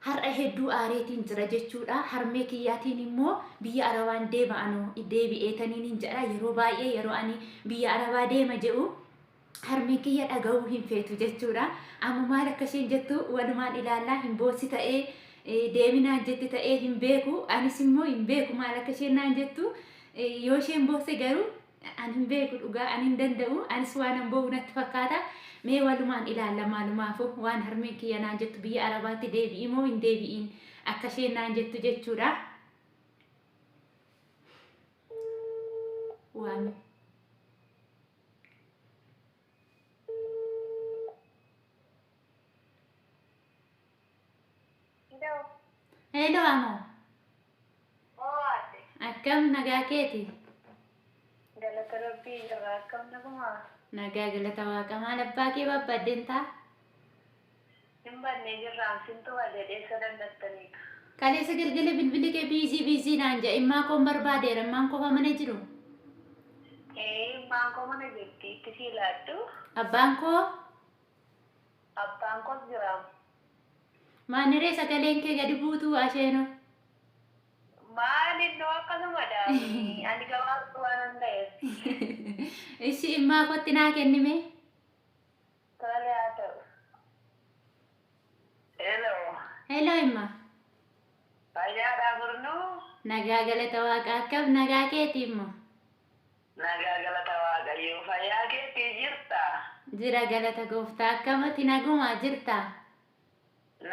Har'a hedduu aareetiin jira jechuudha. Harmee kiyyaatiin immoo biyya Arabaan deema anoo deebi'eetaniin jedha. Yeroo baay'ee yeroo ani biyya Arabaa deema jedhu harmeen kiyya dhaga'uu hin feetu jechuudha. Amma maal akka isheen jettu walumaan ilaallaa hin boossi ta'ee deeminaan jetti ta'ee hin beeku. Anis immoo hin beeku maal akka isheen naan jettu. Yoo isheen boosse garuu An hin beeku dhugaa an hin danda'u anis waanan boo'u natti fakkaata mee walumaan ilaalla maalumaafu waan harmeen kiyya naan jettu biyya arabaatti deebi'i moo hin deebi'iin akka isheen naan jettu jechuudha. Waami. Hello. Hello Amo. Oo aadde. Akkam nagaa keeti? Galata Rabbii irraa akkam nagumaa? Nagaa galata waaqa maal abbaa kee babbaddeen taa? Hin badne jirraam sintu bade dheessa dandattaniitu. Kaleessa galgala bilbilli kee biizii biizii naan jedha immaa koon barbaadeera immaan kofa mana jiru. Ee immaan koo mana jirti itti sii laadhu. Abbaan koo Abbaan koos jiraam. Maaniree sagaleen kee gadi buutuu asheenoo. Maal innoo akkasumadha. Ani gabaabduu waanan ta'eef. Ishi immaa kootti naa kennime. Tole haa ta'u. Hello. Hello imma. Fayyaadhaa Furnuu? Nagaa galata waaqa akkam nagaa keeti immoo. Nagaa galata Waaqayyoo fayyaa keetii jirta? Jira galata gooftaa akkam ati nagumaa jirta?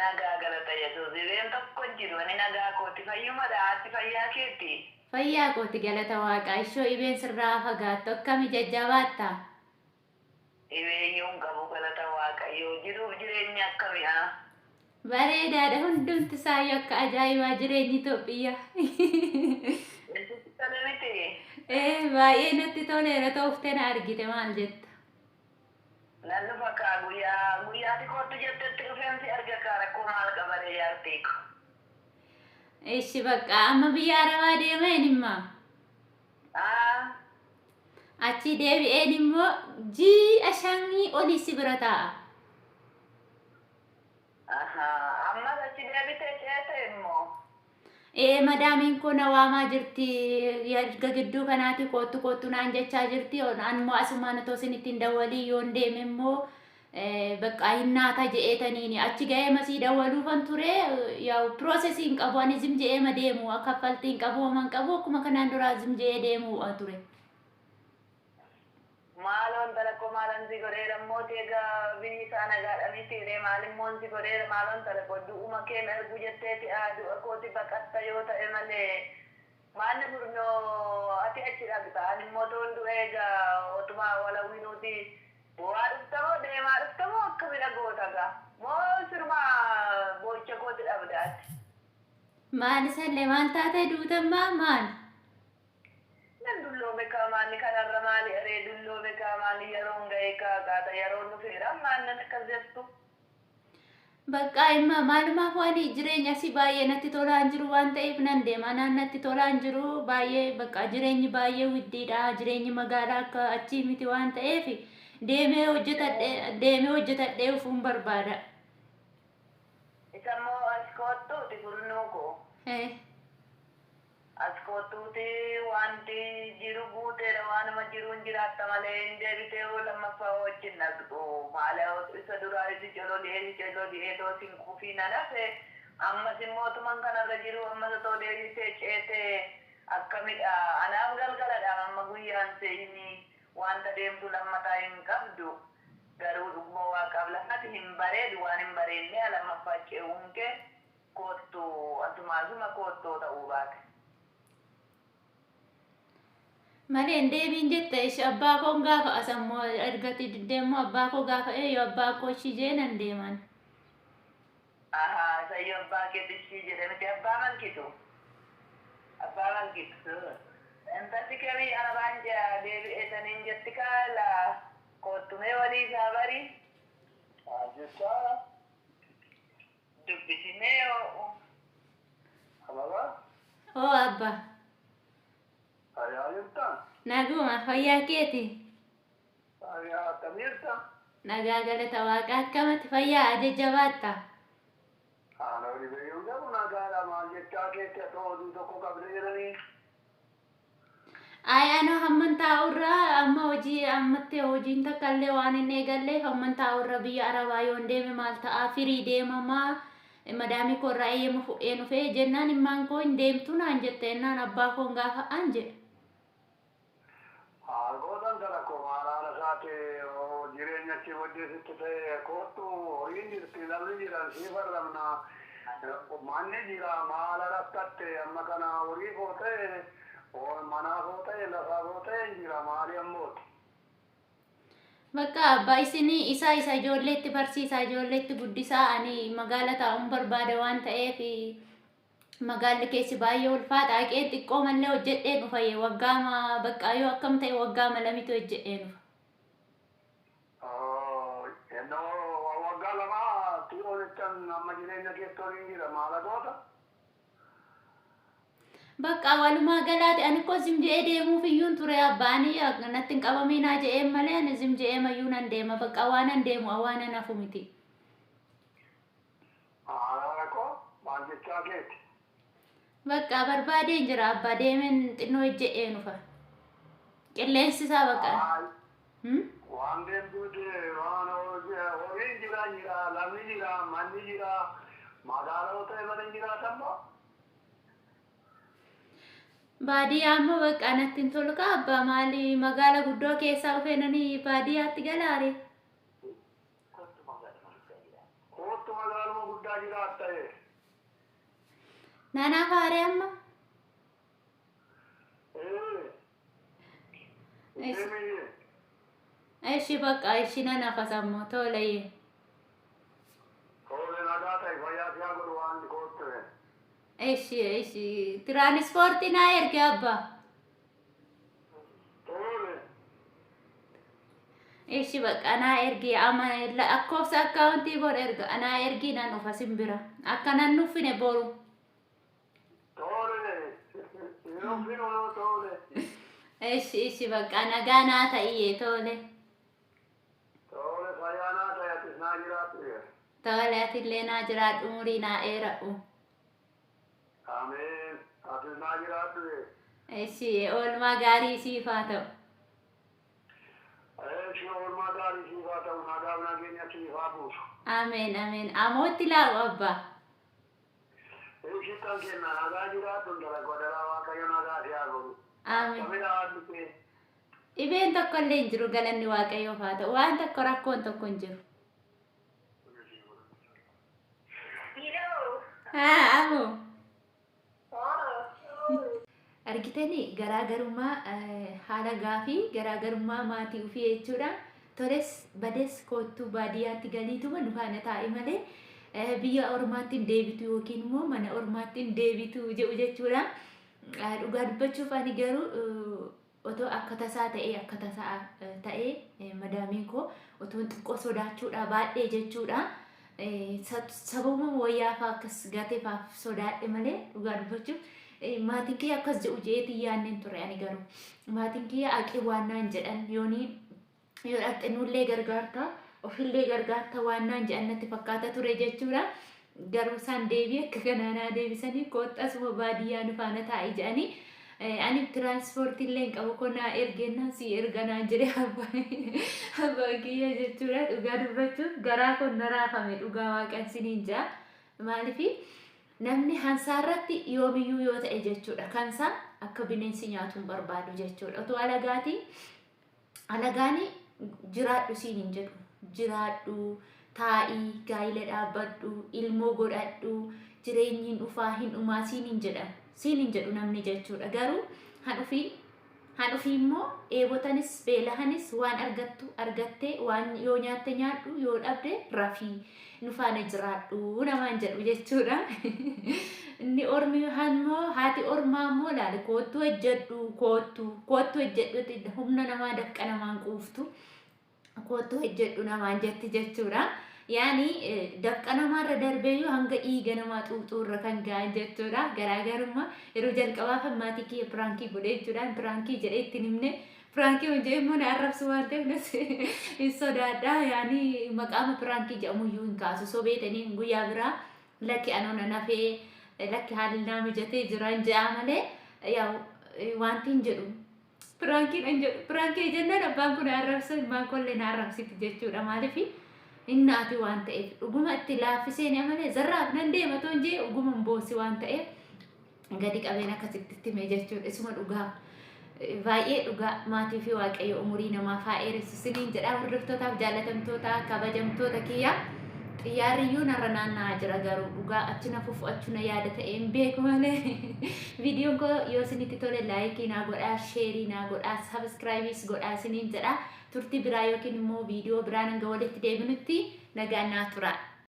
Nagaa galata Yesuus dhibeen tokko hin jiru ani nagaa kooti fayyumadha ati fayyaa keetii? Fayyaa kooti galata waaqaa ishoo dhibeen sirraa haa fagaattu akkami jajjabaatta? Dhibeeyyuu hin qabu galata Waaqayyoo jiruuf jireenyi akkami a? Bareedaadha hundumti isaayyuu akka ajaa'ibaa jireenyi Itoophiyaa. Sitti tole miti? Ee baay'ee natti toleera tooftee na argite maal jetta? Nan dhufa kaa guyyaa guyyaa ati koottu jettetti dhufeen si arga kaa rakkoo maal qabaree jaartii ko. Ishi bakka amma biyya Arabaa deemeen immaa. Aa. Achii deebi'een immoo ji'a shanii olii si bira taa'a. Ahaa. Ammas achi deebitee ceete immoo. Ee madaamiin koo na waamaa jirti. Erga gidduu kanaati koottu koottu naan jechaa jirti. An immoo asumaan otoo isin ittiin dawwalii yoon deeme immoo bakka hin naata je'eetaniini achi ga'ee masii dawwaluufan ture yaa'u piroosesii hin qabu ani zim je'ee ma deemu kaffaltii hin qabu homan qabu akkuma kanaan duraa zim je'ee deemu ture. Maaloo intala koo maalan si godheera immooti egaa biyyi isaa nagaadha mitiiree maalimmoon si godheera maaloo intala koo du'uma keen arguu jetteeti aa du'a kooti baqatta yoo ta'e malee maanni furnoo ati achi dhaqxa ani immoo toon du'e egaa otuma wal hawwinuuti boo'aa dhufta moo deemaa dhufta moo akkamidha goota gaa moo siruma boo'icha kooti dhabda ati. Maal isallee maal taatee duutammaa maal? Nan dulloome kaa maanni kanarra maali eree dulloome kaa maali yeroon ga'e kaa qaata yeroon dhufeera maal nan akkas jettu. Baqqaa imma maalumaaf waan jireenya asii baay'ee natti tolaa hin jiru waan ta'eef nan deema. Anaan natti tolaa hin jiru baay'ee baqqaa jireenyi baay'ee widdiidha. Jireenyi magaalaa akka achii miti waan ta'eef deemee hojjetadhee deemee hojjetadhee ufuun barbaada. Isa immoo as koottuuti furnuu koo. Eh. As koottuuti wanti jiru guuteera waanuma jiruun jiraatta malee hin deebitee hoo lammaffaa hoo achi hin dhaqxu maala isa duraa si cololi'ee si cololi'ee too sin quufiin an hafe ammas immoo otuman kanarra jiruu ammas otoo deebitee ceetee akkamidha anaaf galgaladhaam amma guyyaan seeyinii wanta deemtu lammataa hin qabdu garuu dhuguma waaqaaf lafati hin bareedu waan hin bareennee lammaffaa ce'uun kee Koottu asuma asuma koottoo ta'uu baate. Malee hin deebiin jette ishi abbaa koon gaafa as ammoo ergati diddee immoo abbaa koo gaafa ee yoo abbaa koo ishii jee nan deeman. Ahaa isayyuu abbaa keetu ishii jedhe miti abbaa malkitu. Abbaa malkitu. Intalli kee biyya arabaan jira deebi'eetaniin jetti kaa laa koottu mee walii isaa bari. Maal jettaa? Dubbisi mee oo'u. Ababa. Oo abba. Fayyaa jirtaa? Naguma fayyaa keeti. Fayyaa akkam jirta? Nagaa galata waaqa akkamati fayyaa jajjabaatta. Haala Dhibee yoo qabu nagaadha maal jechaa keetti atoo oduu tokko qabdee jiranii. Ay, anoo hamman taa'urra amma hojii ammatti hojiin takka illee waan hin eegalleef hamman taa'urra biyya Arabaa yoon deeme maal ta'a firii deemamaa madaamii koo irraa eeyyama fudhee dhufee jennaan immaan koo hin deemtu naan jette jennaan abbaa koon gaafa an jedhe. Argootan tana koo maal haala isaati jireenya achi booddee sitti ta'e koottu horiin jirti lafni jiran sii farramna manni jira maala rakkatte amma kana horii koo ta'e manaa koo ta'e lafaa koo ta'e hin jira maali ammooti. Bakka abbaa isinii isa isa ijoolleetti barsiisaa ijoolleetti guddisaa ani magaala taa'uun barbaada waan ta'eef magaalli keessi baay'ee ulfaata haqee xiqqoo mallee hojjedhee dhufa waggaama bakka yoo akkam ta'e waggaama lamitu hojjedhee dhufa. Ennoo waggaa lama xiqqoo jechaan amma jireenya keetti horiin jira maala goota. Bakka walumaa galaati ani ko zim je'ee deemuuf iyyuun ture abbaanii natti hin qabaminaa je'een malee ani zim je'ee mayyuu nan deema bakka waan an deemu waan an hafu miti. Haala koo maal jechaa keeti. Bakka barbaadeen jira abbaa deemeen xinnoo hojjedhee dhufa. Qilleensi isaa bakka. Waan deemtuuti waan horiin jira jira lafni jira manni jira magaalaa ta'e mana hin jiraatan moo? Baadiyyaa ammoo bakka natti hin tolu kaa abbaa maali magaala guddoo keessaa dhufeenanii baadiyyaatti galaare. Kottu magaaluma guddaa jira. Koottu magaaluma guddaa jiraatta. Naanaa faaree amma. Ee. Deemiyye. Ishi bakka ishi nan hafas ammoo toleyyee. Tole nagaa ta'e fayyaa siyaa godhu waan koottu. Ishi ishi tiraanispoortii naa erge abbaa. Tole. Ishi bakka naa ergi ama lakkoofsa akkaawuntii bor erga naa ergi nan dhufa simbira akka nan nuffine boru. Tole. Yeroo finoo tole. Ishi ishi bakka nagaa naa ta'iyyee tole. Tole fayyaa naa ta'e atis naa jiraattu. Tole atillee naa jiraadhu umurii naa dheeradhu. Ameen. Atis naa jiraattu. Ishi oolmaa gaarii siif haa ta'u. Eeshi oolmaa gaarii siif haa ta'u nagaaf nageenya siif haa buusu. Ameen ameen. Amootti laalu abbaa. Eeshi kan kenna nagaa jiraattu intala godhalaa Waaqayyo nagaa si haa godhu. Ameen. Kamila haalli kee. Dhibeen tokko illee hin jiru galanni Waaqayyoof haa ta'u. Waan tokko rakkoon tokko hin jiru. Hello. Haa amoo. Argitanii garaagarummaa haala gaafii garaagarummaa maatii ofii jechuudha. Toles bades koottuu baadiyyaatti galiituma nu faana taa'i malee biyya ormaatti hin deebitu yookiin immoo mana ormaatti hin deebitu jedhu jechuudha. Dhugaa dubbachuuf ani garuu otoo akka tasaa ta'ee akka tasaa ta'ee madaamiin koo otoo xiqqoo sodaachuudha baadhee jechuudha. Sababuma wayyaa fa'aa akkas gateefaaf sodaadhe malee dhugaa dubbachuuf maatiin kiyya akkas jedhu jeetii yaanneen ture ani garuu maatiin kiyya aqii waan naan jedhan yoonii yoo dhaqxe nullee gargaarta ofillee gargaarta waan naan jedhan natti fakkaata ture jechuudha. Garuu isaan deebii akka kanaa naa deebisanii kooxasuma baadiyyaa nu faana taa'i jedhanii ani tiraanspoortii illee hin qabu konaa ergennaan si erga naan jedhe abbaan kiyya jechuudha. Dhugaa dubbachuuf garaa kun na raafame dhugaa waaqan siniin ja'a. Maaliif namni hansaarratti yoomiyyuu yoo ta'e jechuudha kansaa akka bineensi nyaatu hin barbaadu jechuudha. Otoo alagaatii alagaani jiraadhu siin hin jedhu jiraadhu taa'ii gaa'ila dhaabbadhu ilmoo godhadhu jireenyi hin dhufaa hin dhumaa siin hin jedhan siin hin jedhu namni jechuudha. Garuu han ofii immoo dheebotanis beelahanis waan argattu argattee waan yoo nyaatte nyaadhu yoo dhabde rafii nu faana jiraadhu namaan jedhu jechuudha. Inni ormi immoo haati ormaa immoo laali koottu hojjedhu koottu koottu hojjedhu humna namaa dafqa namaan quuftu koottu hojjedhu namaan jetti jechuudha. Yaani dafqa namaarra darbeeyyuu hanga dhiiga namaa xuuxuurra kan ga'an jechuudha. Garaagarummaa yeroo jalqabaaf maatii kiyya piraankii godhe jechuudha. Piraankii jedhee ittiin himne piraankii hojii immoo na arrabsu waan ta'eef hin sodaadha. Yaani maqaama piraankii jedhamuyyuu hin kaasu. Sobeetanii guyyaa biraa Lakki anoo nan hafee, lakki haalli naa mijatee jiraan je'aa malee yaa'u wanti hin jedhu. Piraankiin hin jedhu. Piraankii jennaan abbaan kun arrabsa, ilmaan kollee na arrabsiti jechuudha. Maaliif inni ati waan ta'eef dhuguma itti laaffisee ni malee zarraaf nan deema toon jee dhuguma hin boossi waan ta'eef gadi qabeen akkasitti itti hime jechuudha. Isuma dhugaa. Baay'ee dhugaa maatii fi Waaqayyo umurii namaaf haa dheeressu siniin jedha. Hordoftootaaf jaalatamtoota kabajamtoota kiyya, xiyyaarri iyyuu narra naanna'aa jira, garuu dhugaa achi na fufu achi na yaada ta'e hin beeku malee. Viidiyoon koo yoo isinitti tole like naa godhaa, share naa godhaa, subscribe godhaa siniin jedha. Turtii biraa yookiin immoo viidiyoo biraan hanga walitti deebinutti nagaan naa tura.